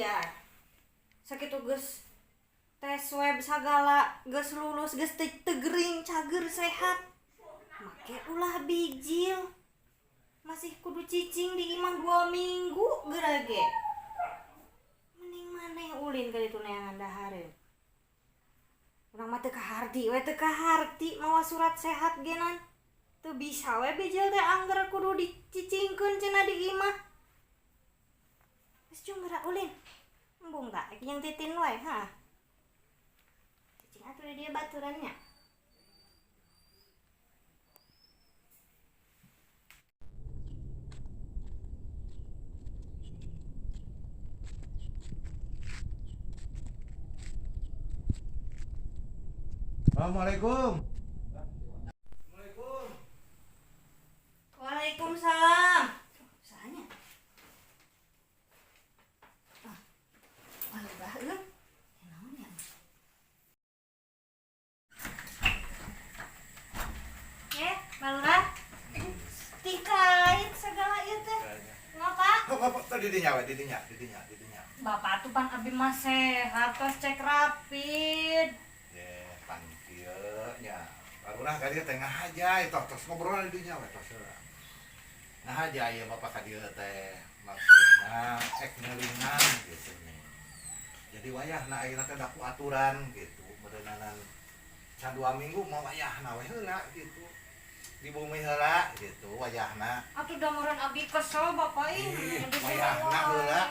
PCR. Sakitu geus tes swab sagala geus lulus, geus teu gering, cager, sehat. Make ulah bijil. Masih kudu cicing di imah 2 minggu geura ge. Mending maneh ulin ka ditu neangan dahareun. Urang mah teu kaharti we, teu kaharti mawa surat sehat ge nan. Teu bisa we bijil teh, angger kudu dicicingkeun cenah di imah. Geus cung geura ulin. Embung tak jeung Titin wae, ha. Cicing atuh di dieu baturannya. Assalamualaikum. Assalamualaikum. Waalaikumsalam. Usahanya. Ah, wah, bah, euy. Naon ya? Eh, Balurah. Tikait segala ieu teh. Ngapa? Kok kok tadi dinya we, didinya, didinya, didinya. Bapak tuh pan abi mah sehat, tos cek rapid. Ye, pan kieu nya. Balurah ka dieu teh ngahaja, tos tos ngobrol di dinya we tos heula. Ngahaja ieu bapak ka dieu teh maksudna ek ngelingan gitu nih. Jadi wayahna ayeuna teh daku aturan gitu, meureunana can 2 minggu mah wayahna we heula gitu. Di bumi heula gitu wayahna. Atuh da meureun abi kesel bapak ih. Ih, Abi wayahna heula.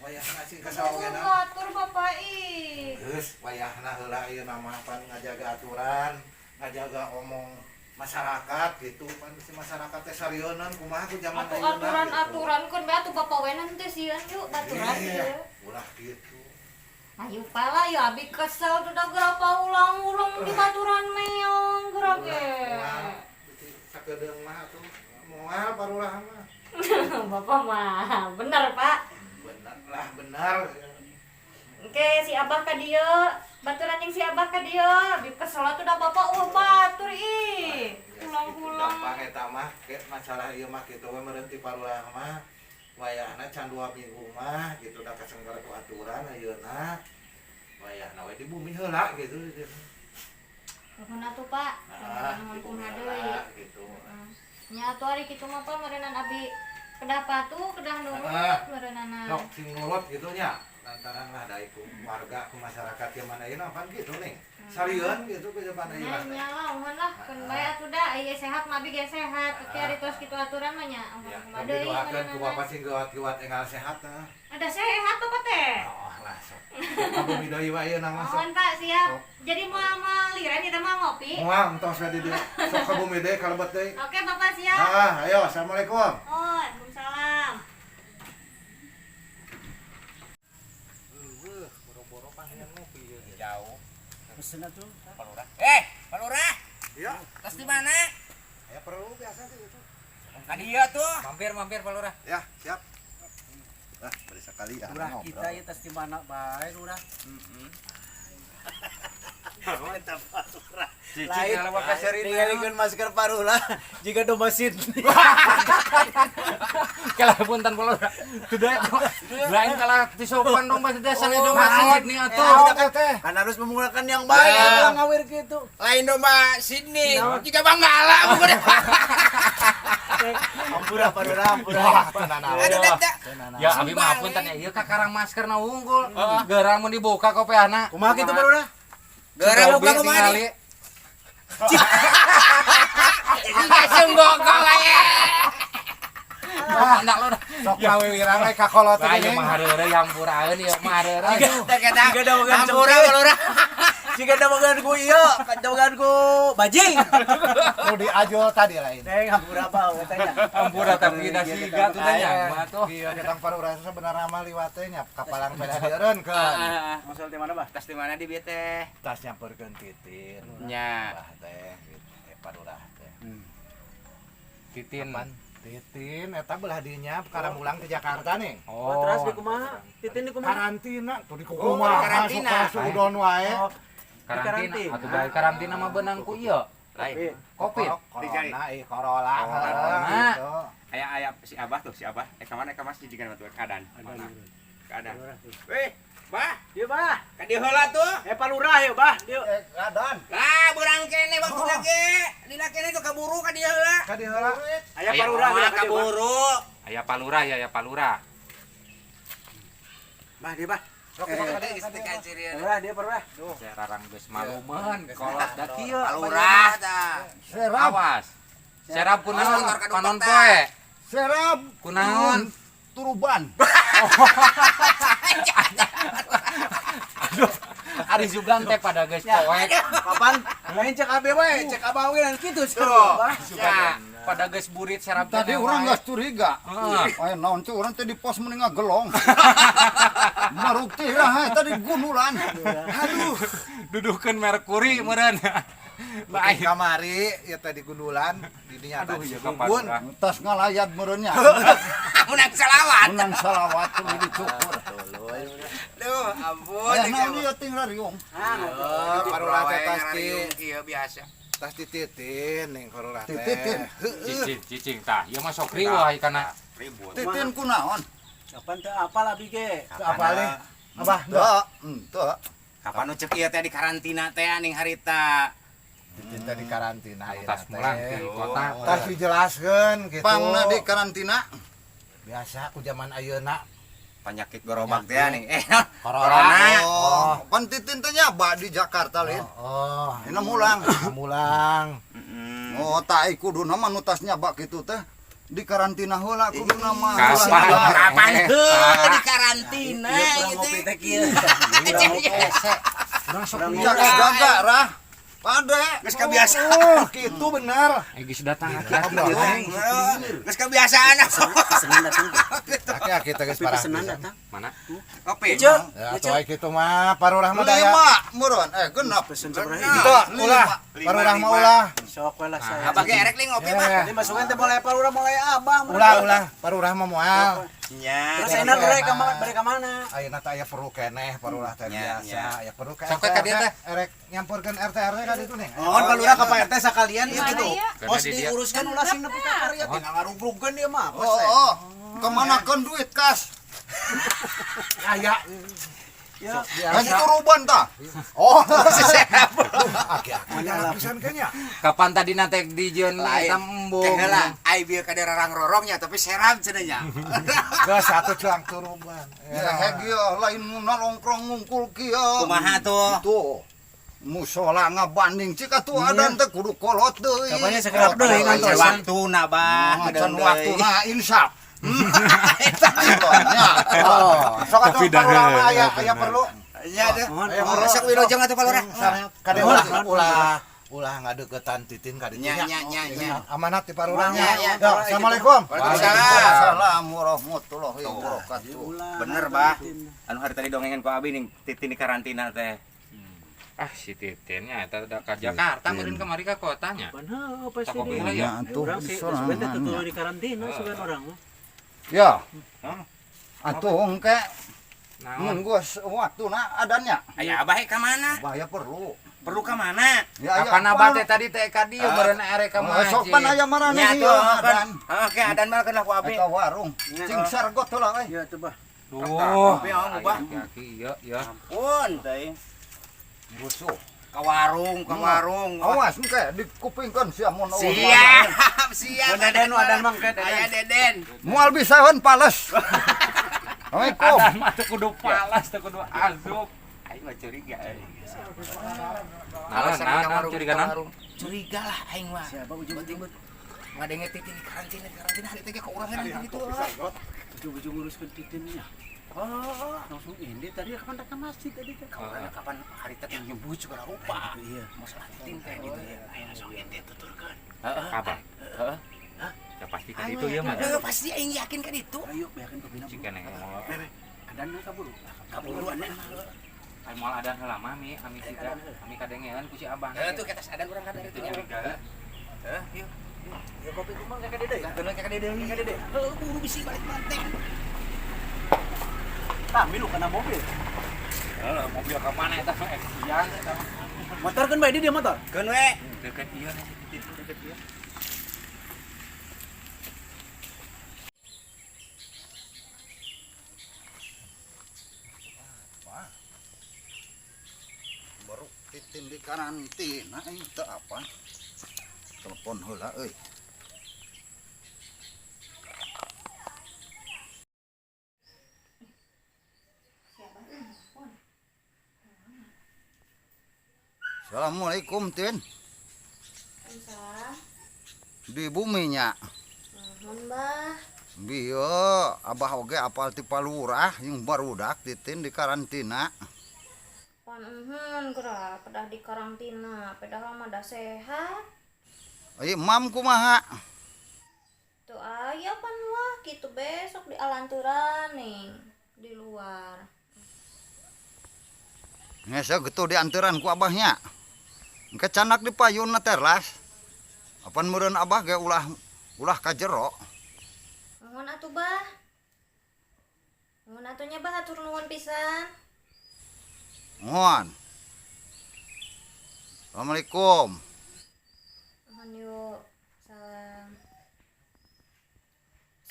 Wayahna sing kesel oge na. Atur bapak ih. Geus wayahna heula ayeuna mah pan ngajaga aturan, ngajaga omong masyarakat gitu, pan si masyarakat teh sarieunnan kumaha ku zaman Atuh ayeuna aturan gitu. Aturan keun bae atuh bapak we nanti sieun yuk baturan Iya, ieu. ulah gitu. Ayo pala ya abi kesel tuh da gerapa ulang-ulang di baturan meong geura ge. Sakedeung mah atuh moal barulah mah. Bapak mah bener Pak. Bener lah, bener. Oke, si Abah ka dieu. Baturan jeung si Abah ka dieu. Abi kesel atuh da bapak eueuh batur ih. Ulang-ulang. Gampang eta mah, ke masalah ieu mah kitu we meureun ti parulah mah. Wayahna can 2 minggu mah gitu da kasengker ku aturan ayeuna. Wayahna we di bumi heula gitu. Nuhun atuh Pak. Ah, Nuhun di bumi kumaha heula deui. gitu. Nya atuh ari kitu mah Pak meureunnan abi kedah patuh, kedah nurut Ah. meureunana. Sok sing nurut gitu nya. Lantaran lah da ku warga ku masyarakat yang mana ayeuna pan gitu nih. Sarieun gitu ke zaman ayeuna. Nya lah, uhun lah, keun bae atuh da, aya sehat mah abi ge sehat. Oke ari tos kitu aturan mah nya, uhun Ya, kumaha kami deui doakeun ku meureunana. bapak sing geuwat-geuwat enggal sehat tah. Ada sehat bapak teh. Oh lah sok. Ka bumi deui wae ayeuna mah sok. Mohon Pak, siap. Sok. Jadi mau liren kita mau ngopi. Moal entos we di dieu. Sok ka bumi deui kalebet deui. Oke, Bapak siap. Ah, ayo assalamualaikum. Oh, Waalaikumsalam. Eueuh, boro-boro panggilan ngopi ieu. Jauh. Pesen atuh. Pak Lurah. Eh, Pak Lurah, Iya, tas di mana? aya perlu biasa sih itu. Ka dieu tuh. Mampir-mampir Pak Lurah. Ya, siap. Ah, beri sekali ya. Lurah kita ya tas di mana bae lurah. Cicing Lain. kalau kaserin. Ningalikeun masker parulah jika domba Sydney. Kalah punten Pak Lurah. Tidak. Lain kalah disopan dong Mas desa domba Sydney atuh. Teh. Kan harus menggunakan yang baik Ya. lah ngawir gitu. Lain domba Sydney, jika Banggala bukan. Ampura parurah ampura. Wah, tenan Aduh, dak. Ya abi mah punten ya ieu kakarang masker na unggul. Gerang mun dibuka kopeana. Kumaha kitu parurah? Gerang buka kumaha nih? Jika sembokong aya. Anak lo Sok gawe wirang we ka kolot Wah, ieu mah hareureuy hampuraeun ieu mah hareureuy. Jika dawegan Hampura cengkeh. Lurah. Jika dawegan ku ieu, dawegan ku bajing. Nu diajul tadi lain. Neng hampura apa katanya. Hampura tapi da siga tuh nya mah tuh. Iya, ketang parurah sebenarnya mah liwat teh nya kapalang peda dieureun keun. Masalah di mana, Bah? Tas di mana di bieu teh? Tas nyamperkeun Titin. Nya. Bah teh gitu. Parurah teh. Titin. Apaan? Titin eta belah dinya karamulang ke Jakarta nih. Oh, terus di kumaha? Titin di kumaha? Karantina tuh di kumaha karantina. sok sudon wae. Oh, karantina. Karantina. Atuh bae karantina mah beunang ku ieu. Lain. Covid. Corona ih corona Corona. gitu. Aya aya si Abah tuh, si Abah. Ka mana ka masjid jiga batu kadan. Kada. Weh, Bah, Ieu bah. ka dieu heula tuh. Eh Palurah ya bah, dieu. Eh, adan. Lah, beurang kene waktuna ge. Lila kene tuh kaburu ka dieu heula. Ka dieu heula. Aya Palurah Aya ya ka dieu, Bah. kaburu. Aya palura ya, aya palura. Bah, dieu bah. Sok Eh, ka dieu. Geus teh kacirian. Palurah dieu Palurah. Serarang geus malumeun kolot da kieu. Palurah tah. Serap. Awas. Serap kunaon? Motor ka Panon dupak, poe. Serap. Kunaon? Turuban. Aduh, ari sugan teh pada geus poek. Kapan? Lain cek AB we, cek abah we dan kitu Tuh. Bah. Ya, pada geus burit serap Tadi teh orang wae. geus curiga. Heeh. Aya naon teh urang teh di pos mending ngagelong. Maruk teh lah tadi gundulan. Aduh, duduhkeun merkuri meureun. Lain kamari ya tadi gundulan di dinya Aduh, tadi iya gun. kapan. Tas ngalayat meureun nya. Menang selawat. Menang salawat tuluy dicukur. Duh, ampun. Aya naon ieu ting rariung. Oh, parurah teh tas di Kieu biasa. tas dititin ning parurah teh. Tititin. Heeh. Cicing, cicing tah. Ieu mah sok riweuh kana. Ribut. Titin kunaon? Kapan teu apal abi ge? Teu apal eh? Abah, Teu, henteu. Kapan nu ceuk ieu teh di karantina teh ning harita? Titin teh di karantina ayeuna Tas mulang teh. di kota. Tas dijelaskeun gitu. Pangna di karantina. Biasa ku zaman ayeuna. Penyakit gerobak teh ning. Eh, Corona. corona. Oh, pan titin teh nyaba di Jakarta lin. Oh, Ini mulang. mulang. Heeh. Oh, tai kuduna mah nu tas nyaba kitu teh di karantina heula kuduna mah. Kapan? Kapan Eh, heuh tah. di karantina Ieu kurang gitu. ngopi teh kieu. Kurang ngopi. Urang sok Urang riweuh. Jaga-jaga rah. Pade. Geus kebiasaan. Oh, gitu bener. Eh geus datang aki-aki. Geus kebiasaan. Pesenan datang. Aki-aki teh geus Tapi parah. pesenan pisan. datang. Mana? Kopi. Cek. Ya atuh aya kitu mah parurah mah daya. Lima meureun eh genep. Pesen sabaraha Genep. hiji? Itu ulah, Lima, parurah mah lima. ulah. Sok we lah saya. Abah ge erek li ngopi mah. Eh, Ini masukan teh mulai Palurah mulai abah. Ulah ulah, parurah mah moal. Nya. Terus ayeuna bere ka mana? Bere ka mana? Ayeuna teh aya perlu keneh parurah teh Nya, biasa, nya. aya perlu ka Sok we ka dieu teh. Erek nyampurkeun RT RT ka ditu nih. Mohon Palurah ka Pak RT sakalian ieu Di mana gitu. ya? Pos Karena di dia. diuruskan ulah sing nepi ka karya tinggal ngarugrugkeun dia mah. Pos Oh, teh. oh. Kemanakeun duit kas? Aya. Ya. Kan turuban tah. Oh, aki-aki galak pisan kayaknya. Kapan tadi nate di jeung Lain. eta embung. Teh heula, ai bieu ka rarang rorongnya tapi seram cenah nya. Geus satu cuang turuban. Ya heg ieu lain nalongkrong ngungkul kieu. Kumaha tuh? Tuh. Musola ngabanding cik atuh adan teh kudu kolot deui. Kapannya sekerap deui ngantos. Waktuna bah, Can waktuna insaf. Nya. Oh, sok atuh Tapi dah, parurah mah aya ya, aya bener. perlu. Nya teh. Mohon, Aya mohon. perlu. Sok wilujeng atuh Palurah. Kade ulah ulah ulah ngadeukeutan titin ka ditu Nya nya. nya nya nya. Amanat di parurah Nya, nya. nya. Yo, Assalamualaikum. Waalaikumsalam. Waalaikumsalam warahmatullahi wabarakatuh. Bener, Bah. Anu hari tadi dongengan ku abi ning titin di karantina teh. Ah si Titinnya eta da ka Jakarta meureun kamari ka kotanya. Pan heuh pasti Tak kopi di. lah ya. Atuh Urang sih sebenarnya teu di karantina sugan urang mah. Ya. Atuh engke Naon? mun geus waktuna adannya. Aya abah ka mana? Bahaya perlu. Perlu ka mana? Ya Kapan abah teh tadi teh ka dieu meureun erek ka Oh, sok pan aya maraneh Nya ieu tuh kan. adan. Oke, adan mah keun lah ku abi. Eta warung. Cing sargot heula euy. Ya tuh bah. Duh, Kopi, oh, mubah. Aki-aki ieu ya. Ampun teh. Rusuh. Ka warung, ka warung. Awas engke dikupingkeun sia mun eueuh. Siap, siap. Mun deden nu adan mah engke deden. Aya deden. Moal bisaeun pales. Assalamualaikum. Adan mah teu kudu palas, teu kudu azub. Aing mah curiga. Naon, naon, naon, curiga naon? Curiga lah aing mah. Siapa ujung-ujung Ngadenge titin di karantina, di karantina hari teh ka urang kan gitu. ujung-ujung nguruskeun titinnya. Oh, langsung ini tadi kapan datang masjid tadi teh. Ka urang kapan hari teh nyebut segala rupa. Iya. Masalah titin teh gitu ya. Ayo langsung ente tuturkeun. Heeh. Apa? Heeh. Ya pasti ka ditu ieu mah. Heeh, pasti aing yakin ka ditu. Ayo biarkan pembina. Cik keneh moal. Adan mah kaburu. Kaburu adan mah. Ai moal adan heula mah mi, ami siga, ami kadengean ku si abah. Heeh tuh ketas adan urang ka dari Itu itu. curiga. Heeh, yuk. Ya kopi kumaha ka dede. Keun ka dede. Ka dede. Heuh, buru bisi balik manting. Tah milu kana mobil. Heeh, mobil ka mana eta mah Exian eta mah. Motor kan bae di dia motor. Keun we. Deket ieu nih, si Titin deket ieu. Karantina aing teu apa. Telepon heula euy. Siapa telepon? Assalamualaikum Tin. Waalaikumsalam. Di buminya. Nuhun bah. Bieu abah oge apal ti palurah yang barudak Titin di karantina. Pan uhun geura pedah di karantina, padahal mah dah sehat. Ai mam kumaha? Tuh aya pan wah kitu besok di alanturan nih di luar. Ngese getu dianteran ku abahnya. Engke canak di payun na terlas. Apan meureun abah ge ulah ulah ka jero. Nuhun atuh bah. Nuhun atuh nya bah hatur nuhun pisan. Nuhun. Assalamualaikum. Nuhun yuk. Salam.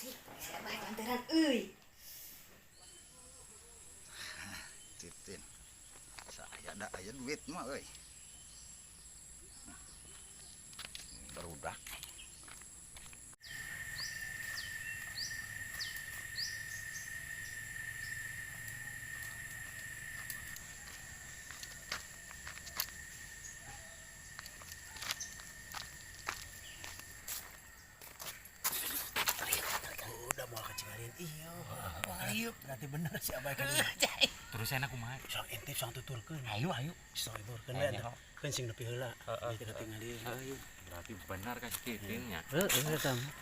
Sik, si abah lantaran euy. Titin. Saya ada aya duit mah euy. Barudak. Udah mau kecingalin iya. Wah, berarti bener si Abah kan. Terus enak kumaha? Sok intip sok tuturkeun. Ayo ayo. Sok tuturkeun we atuh. Keun sing nepi heula. Heeh. Ieu ketinggalin. Ayo. Berarti benar ka si Titin nya. Heeh, eta mah.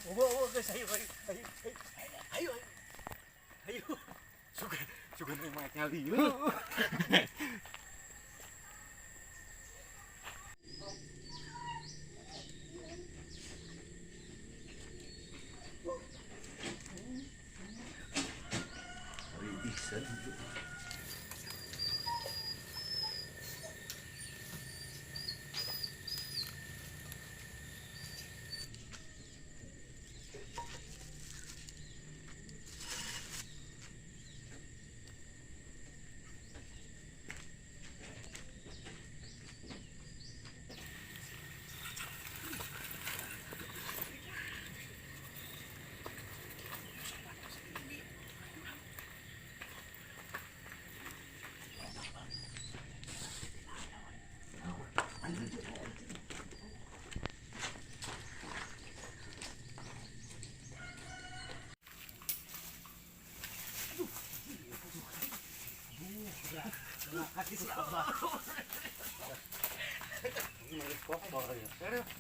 Oh, oh, guys, ayo, ayo, ayo, ayo, ayo, ayo. Sugan sugan mah nyali.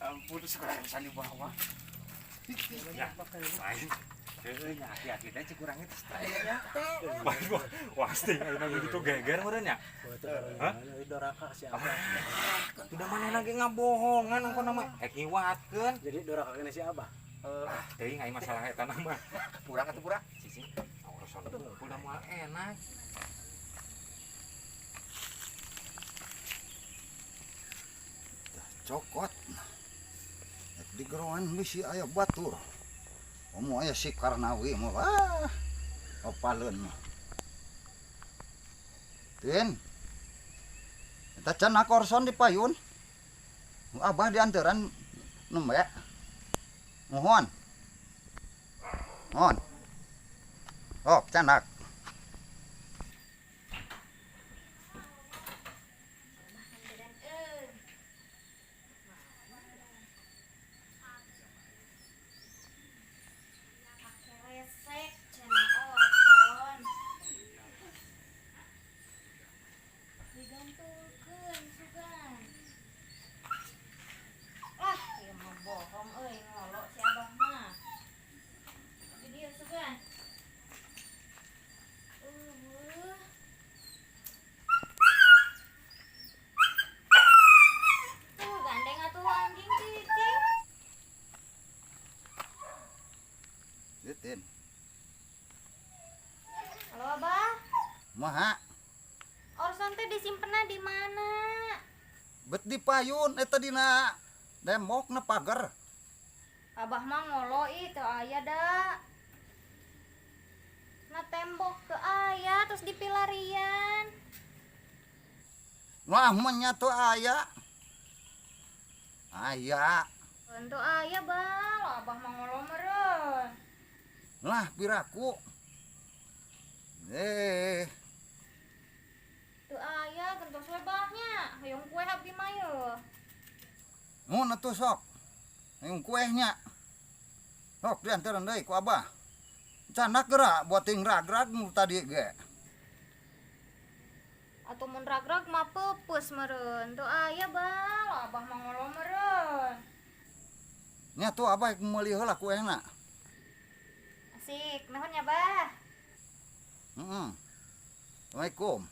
Ampun sekarang bisa dibawa. Ya, lain. Heuh, nya aki-aki teh cik urang teh nya. Wah, pasti ayeuna gitu geger meureun nya. Hah? Doraka si Abah. Udah mana lagi ngabohongan engko nama ek ngiwatkeun. Jadi doraka kena si Abah. Ah, teuing aing masalah eta nama. Purang atuh purang. Sisi. Urusan udah moal enak. Cokot. Rek di geroan bisi aya batur. Omo aya si Karnawi mah wah. Opaleun mah. Tin. Eta can korson di payun. Abah dianteran nembe. Nuhun. Nuhun. Oh, canak. Lantaran euy. Pake resek cenah orson. Digantungkeun sugan. Ah, ieu mah bohong euy ngolo si Abah mah. Di dieu sugan. Eueuh. Tuh gandeng atuh anjing cicing. Titin. Halo Abah, Maha. Orson teh disimpenna di mana? Bet di payun eta dina tembokna pagar. Abah mah ngolo ih teu aya da. Na tembok teu aya terus dipilarian. Wah menya teu aya. Aya. Teu aya bah, abah mah ngolo meureun. Lah piraku. Teu aya gentos we bahnya. Hayang kue abdi mah yeuh. Mun atuh sok. Hayang kuehnya. Sok diantaran deui ku abah. Canak geura buat ting rag-rag nu tadi ge. Atuh mun rag-rag mah peupeus meureun. Teu aya bah, abah mah ngolo meureun. Nya tuh abah meuli heula kuehna. Asik, nuhun ya bah. Heeh. Assalamualaikum.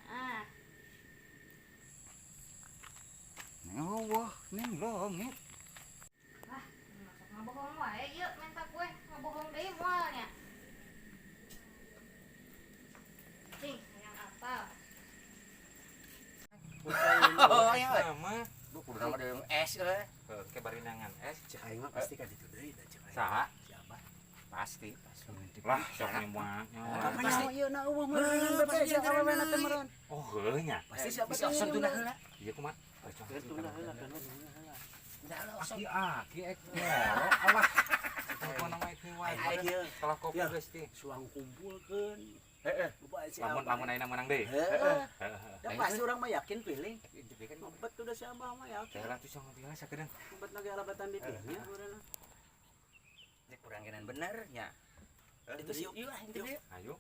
Ah. Wah, ning leungit. Wah, masuk ngabohong wae ieu menta kue, ngabohong deui moal nya. Cing, hayang apa? Oh, iya mah. Bu kudu nama deung es euy. Heuh, ke barinangan es. Cek aing mah pasti ka ditu deui da cek aing. Saha? Si Abah. Pasti. Lah, sok nyemuang. Pasti ieu na eueuh meureun bebe si awewena teh meureun. Oh, heuh nya. Pasti si Abah Bisa osok tunda heula. Iya kumaha? Tunda heula kan. Aki-aki ek ngolo alah. Telepon nama ek wae. Kalah kopi geus teh. Suang kumpulkeun. Heeh. Lamun lamun ayeuna menang deui. Heeh. Da pasti urang mah yakin pilih. Ngumpet udah si Abah mah yakin. Teh lah tuh sok ngopi lah sakedeung. Ngumpet lagi alabatan di dinya meureun. Cek kurang genan bener nya. Itu sih yuk ah inti deui. Ayo.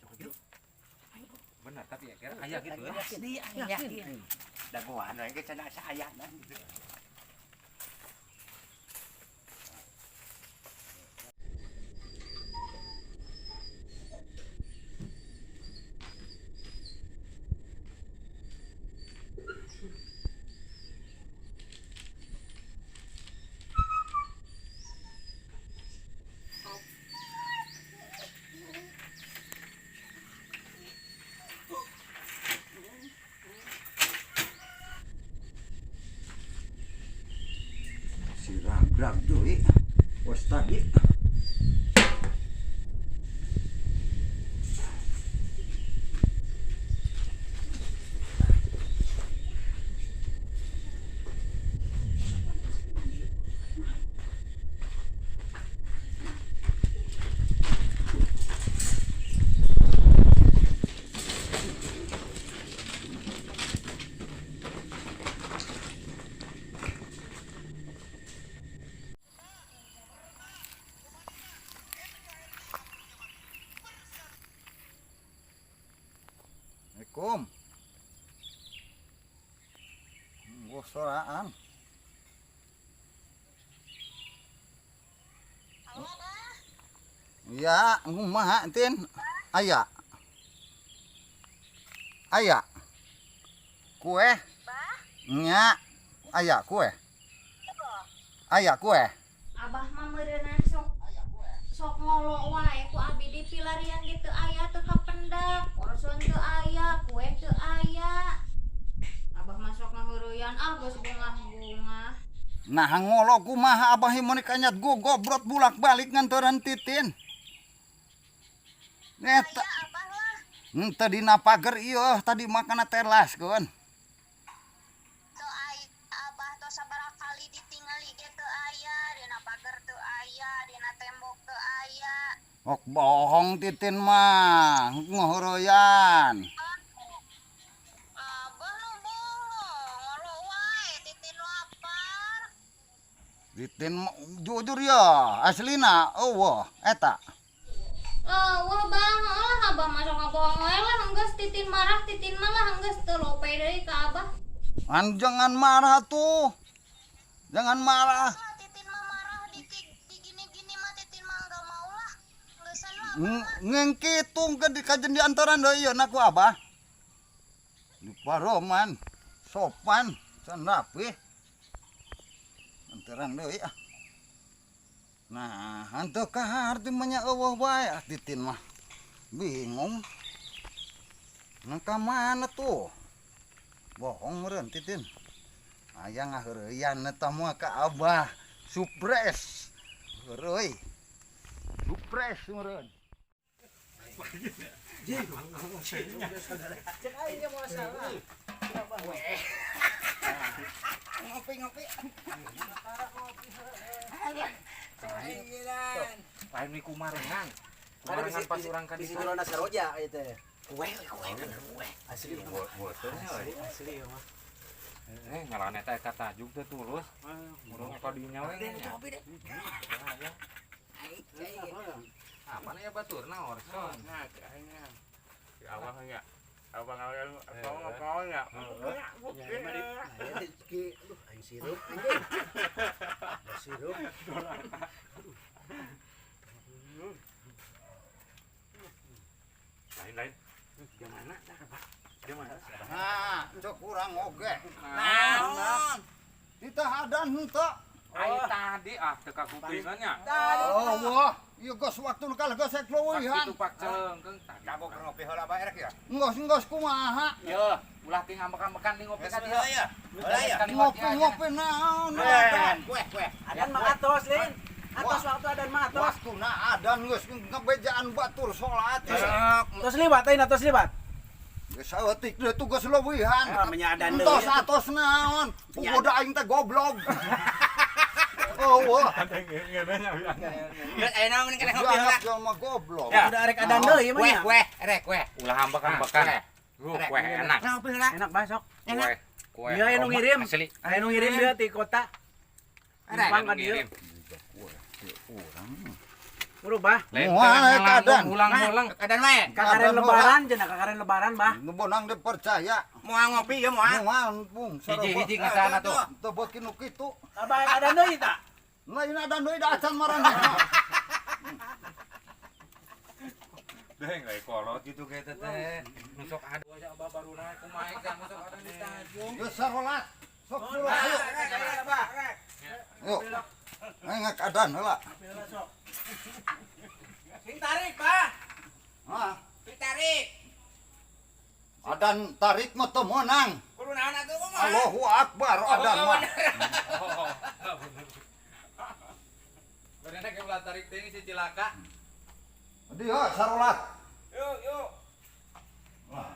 Bener tapi ya kira aya gitu ya. Asli aing yakin. Dagoan we ge cenah asa ayana gitu. Si rag-rag deui. Wes tadi. Assalamualaikum. Wah, soraan. Ya, kumaha Tin? Aya. Aya. Kue? Nya. Aya kue. Aya kue. Abah mah meureunan sok sok ngolo wae ku abi di pilarian ge teu aya teu kapendak, orson teu aya, kue teu aya. Abah mah sok ngaheureuyaan ah geus bungah-bungah. Nah ngolo kumaha abah mun kanyat gogobrot bulak-balik ngantoran Titin. Eta henteu dina pager ieu tadi makana telas keun. Teu aya abah tos sabaraha kali ditingali ge teu aya, dina pager teu aya, dina tembok teu aya. Ok bohong Titin mah, ngaheureuyaan. Abah nu bohong, ngolo wae Titin lapar. Titin jujur ya, aslina eueuh eta. Wah bang, alah abah masuk ngabohong wae lah geus Titin marah, Titin mah lah geus teu lope deui ka abah. An jangan marah tuh. Jangan marah. Titin mah marah di gini-gini mah Titin mah enggak mau lah. Geusan lah abah. Ngengkitung ke di kajen di antaran deui ieu na ku abah. Di paroman sopan can rapih. Antaran deui ah. Nah, henteu kaharti mah nya eueuh wae ah Titin mah. Bingung. Nah ka mana tuh? Bohong meureun Titin. Aya ngaheureuyaan eta mah ka abah. Surprise. Heureuy. Surprise meureun. Cek aing ge moal salah. Ngopi-ngopi. Lain mi kumarengan. Kumarengan pas urang ka Di ditu. situ Rona Saroja ieu teh. Kue, kue, bener kue. Asli. Asli, Asli ya mah. Eh, ngaran eta eta tajuk teh tulus. Urang ka dinya we. Ngopi deh. Apa ya baturna Orson? Nah, aingnya. Si abang nya. Abang abang abang nya. Ya, emang di, nah, ya, di, aduh, aing sirup, anjing. Ada sirup. Lain-lain. Di mana? Di mana? Nah, cek urang oge. Naon? Kita adan henteu. Ai tadi ah teu kakupingan nya. Oh, wah, ieu geus waktu nu kalah geus rek leuwihan. Itu pak cengkeng tadi. Kabok ngopi heula bae rek ya. Enggeus-enggeus kumaha? Yo, ulah ting ambek-ambekan di ngopi ka dieu. ya. Heula ya. Ngopi-ngopi naon adan? Kue, kue. Adan mah atos, Lin. Atos waktu adan mah atos. Waktuna adan geus ngebejaan batur salat. Tos liwat aing atos liwat. Geus saeutik deui tuh geus leuwihan. Ah, menyadan deui. Entos atos naon? Pugoda aing teh goblok. Oh, wah. Geus aya naon mending keneh ngopi heula. Jangan jelema goblok. Ya. Udah arek adan deui mah Kue, nya. kue, rek kue. Ulah ambek-ambekan. Kue enak. Ngopi heula. Enak bah sok. Kue, kue. Iya, anu aroma ngirim. Asli. Aya nu ngirim dia ti kota. Rek. Numpang ka dieu. Ngirim. Buru bah. Lain Moal teh aya adan. Ulang-ulang. Adan wae. Kakaren Adan lebaran cenah, kakaren lebaran bah. Nu bonang dipercaya. Moal ngopi ya moal. Moal pung Hiji-hiji ngesana tuh. Teu beuki nu kitu. Abah adan deui ta? Lain adan deui da acan maranehna. Deh, nggak kolot gitu kayak teh. Nusok ada aja abah baru naik kumaha kan nusok ada di tajung. Geus sarolat. Sok dulu ayo. Yuk. Ayo ngak adan heula. Sing tarik, Bah. Hah? Sing tarik. Adan tarik mah teu meunang. Kudu naon atuh kumaha? Allahu Akbar adan mah. Bener kayak ulah tarik teh si cilaka. Dia sarolat. Yuk, yuk. Wah.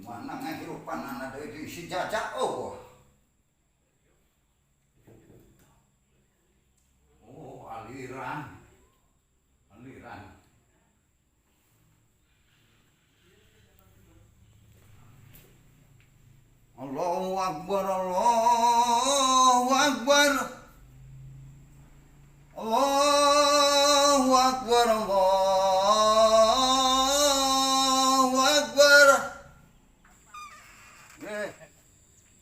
Mana ngahirupan anak deui di si jajak oh. Oh, aliran. Aliran. Allahu Akbar, Allahu Akbar. Allahu Akbar, Allahu Akbar. Eh,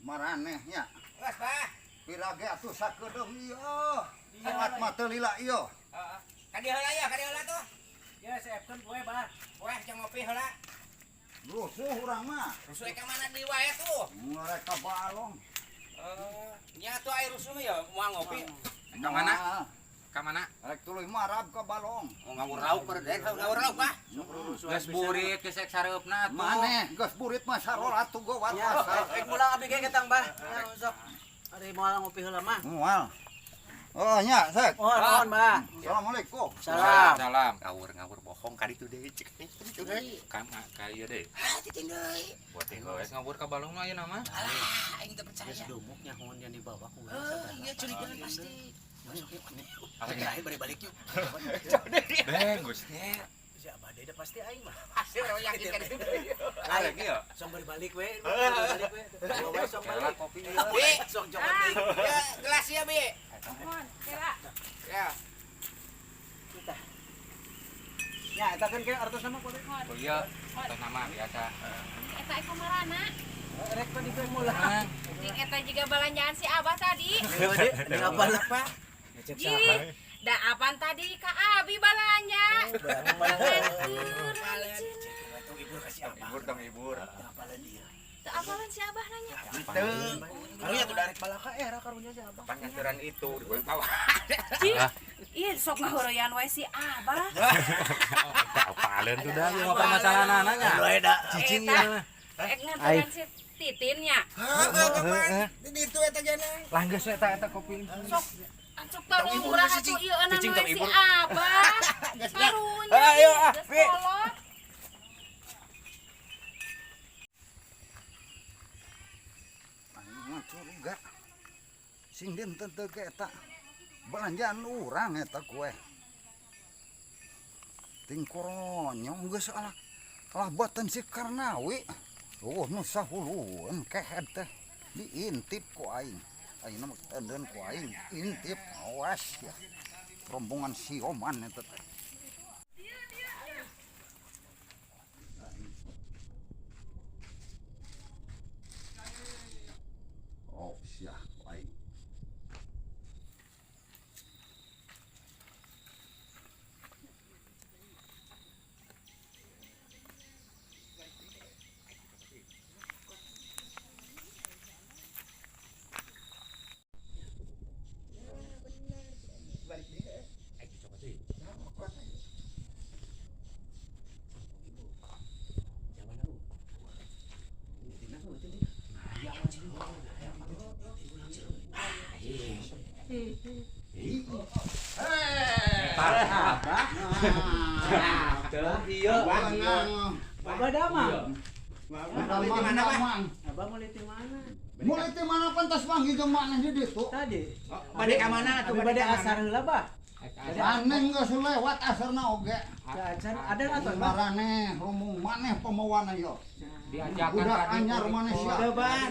maranehnya. Geus, Bah. Pirage atuh sakedeung ieu. Salat mah teu lila ieu. Heeh. Ka dieu heula ya, ka dieu heula tuh. Ya, siapkeun kue, Bah. Kue jeung ngopi heula. Rusuh urang mah. Rusuh ka mana deui wae tuh. Mereka balong. Eh, nya tuh aya rusuh mah ya moal ngopi. Ka mana? Ka mana? Rek tuluy marab ka balong. Mau ngawur lauk berde, ngawur lauk, Bah. Geus burit geus ek sareupna tuh. Maneh geus burit mah sarolat tuh gowat Ya, asal. rek mulang abdi ge ketang, Bah. Ya, sok. Ari moal ngopi heula mah. Moal. Oh nya, Sek. Oh, nuhun, Bah. Assalamualaikum. Salam. Salam. Ngawur-ngawur bohong ka ditu deui cek. Ditu deui. Kan ka ieu deui. Ah, titin deui. Buat teh geus ngawur ka balong mah ayeuna mah. Alah, aing teu percaya. Geus dumuk nyahoan yang dibawa ku urang Eh, sabaraha. iya curigaan pasti. Masuk yuk. Terakhir bari balik yuk. Deh, geus teh. Si Abah deui da pasti aing mah. Pasti orang yakin ka ditu deui. Aing Lagi ya. sok bari balik we, bari balik we. Bawa we sok Kela balik. kopi. Bi, Sok jokot deui. ya gelas ya, Bi. Mohon, kira. Ya. Kita. Ya, eta kan kayak artos nama kudu. Oh iya, atas nama biasa. Eta eko marana. Rek mah ditu mulang. Jeung eta juga belanjaan si Abah tadi. Di apa apa? Ngecek Ji, da apaan tadi ka Abi balanja? Ibur kasih abah. Ibur tong ibur. Apalan dia. Teu apalan si Abah nanya. Karunya tuh darek balaka era karunya si abah. Pan ngaturan itu di bawah. Ji, iya sok ngahoroyan wae si Abah. Apalin tuh dah, ieu mah permasalahan anaknya. Aduh, da. Cicing Eta. ieu mah. Ek nganteran si Titin nya. Heeh, kapan? Di ditu eta jana. Lah geus eta eta kopi. Sok sok tolong urang atuh ieu euna Cicing we tong si ibur. Abah. Karunya. Ayo, ah, geus Pi. kolot. Aing mah curiga. Sing dinten teu ge eta. Belanjaan urang eta kue. Ting koronyong geus alah. Alah boten si Karnawi. Oh, nu sahulueun kehed teh. Diintip ku aing. Ayeuna mah teudeun ku aing intip awas ya. Rombongan sioman eta teh. Oh, sia ku aing. Iya. Abah damang. Abah mana, Mang? Abah mulai di mana? Mulai ti mana pantas panggil jeung maneh di ditu? Tadi. Bade ka mana atuh? Abi bade asar heula, Bah. Maneh geus lewat asarna oge. Acar ada atau Bah? Maraneh rumung maneh pemawana yo. Diajakan Budak tadi anyar maneh sia. Teu, Bah.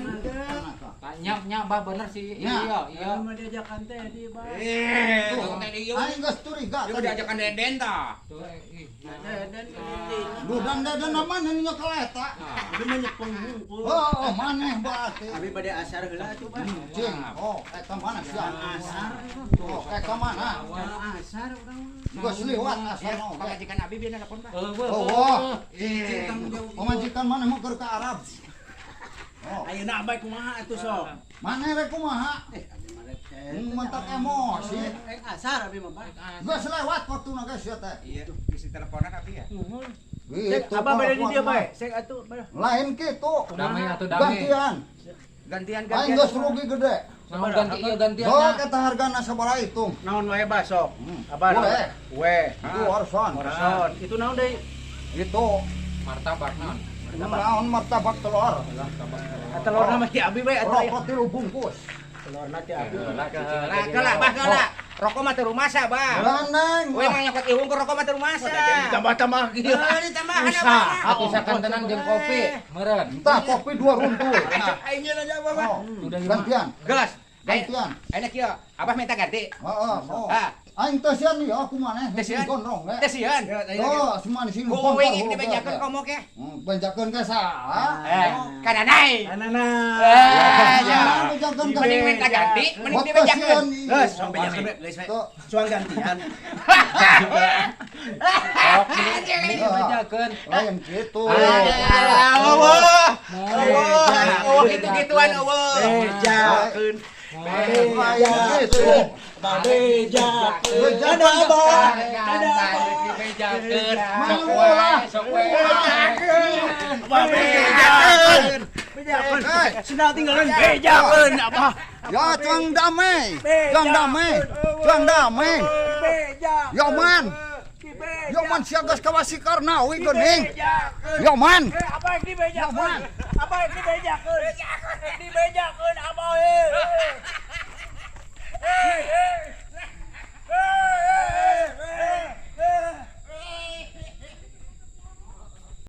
Tanya nya bah bener sih. Nya. Iya, iya. Abah mah diajakan teh di, Bah. Eh, Tuh, teh di ieu. Aing geus curiga Ieu tadi. diajakan deden tah. Tuh ih. Deden di. Dudan deden maneh nyekel eta. Abi mah nyepeng hungkul. Oh, maneh berarti. Abi bade asar heula atuh, Bah. Cing, oh, eta mana sia? Asar. Oh, eta mana? Asar urang mah. Geus liwat asarna oge. Pamajikan abi bieu nelpon, Bah. Oh, oh. Pamajikan maneh mah keur ka Arab. Oh, Ayeuna abah kumaha atuh sok? maneh rek kumaha? Eh, abi mah rek Mentak emosi. Rek asar abi mah, Bah. Geus lewat waktuna geus sia teh. Iya, bisi teleponan abi ya. Gitu. Abah bade di dieu mah. bae. Sek atuh, Bah. Lain kitu. Damai atuh damai. Gantian. Gantian Aing gantian. geus rugi gede. Naon ganti ieu gantian. Sok eta hargana sabaraha hitung. Naon wae bah sok? Abah Kue. naon? Kue. Itu orson. Orson. Itu naon deui? Itu Martabak naon? naon martabak telur. Telurna mah ti abi bae atuh. Rokok tilu bungkus. Telurna ti abi. Lah geula bah geula. Rokok mah teu rumasa, Bah. Laneng. We mah nyokot iung ke rokok mah teu rumasa. Ditambah-tambah kieu. Heuh, ditambahan Usaha. Atuh sakantenan jeung kopi, meureun. Entah kopi dua runtuh. Nah, aing nyeun aja Abah. Bah. Oh, Udah gimana? gantian. Gelas. Gantian. Ayeuna kieu, Abah minta ganti. Heeh, oh. Ah. Aing teh sieun ieu aku maneh Teh sieun? gondrong ge. Teh sieun. Oh, semua di sini Ku uing ik dibejakeun komo ke. Bejakeun ke saha? Eh, kananai. Anana. Eh, ya. Bejakeun ke. Mending minta ganti, mending Bot teh dibejakeun. sieun ieu. Geus, sok bejakeun we, geus we. Tuh. Suang gantian. Sok mending dibejakeun. Lain kitu. Alah, eueuh. Eueuh, gitu-gituan eueuh. Bejakeun. Lain kitu. Bejakeun. Dadah Abah. Dadah Abah. Dibejakeun. Malu lah. Sok we. Abah bejakeun. Bejakeun. Sendal tinggalan bejakeun Abah. Ya cuang damai. Cuang damai. Cuang damai. Bejakeun. Yo man. Yo man sia geus kawasi Karnawi geuning. Yo man. Abah yang dibejakeun. Man. Abah yang dibejakeun. Dibejakeun Abah eh. Eh. Eh. Eh.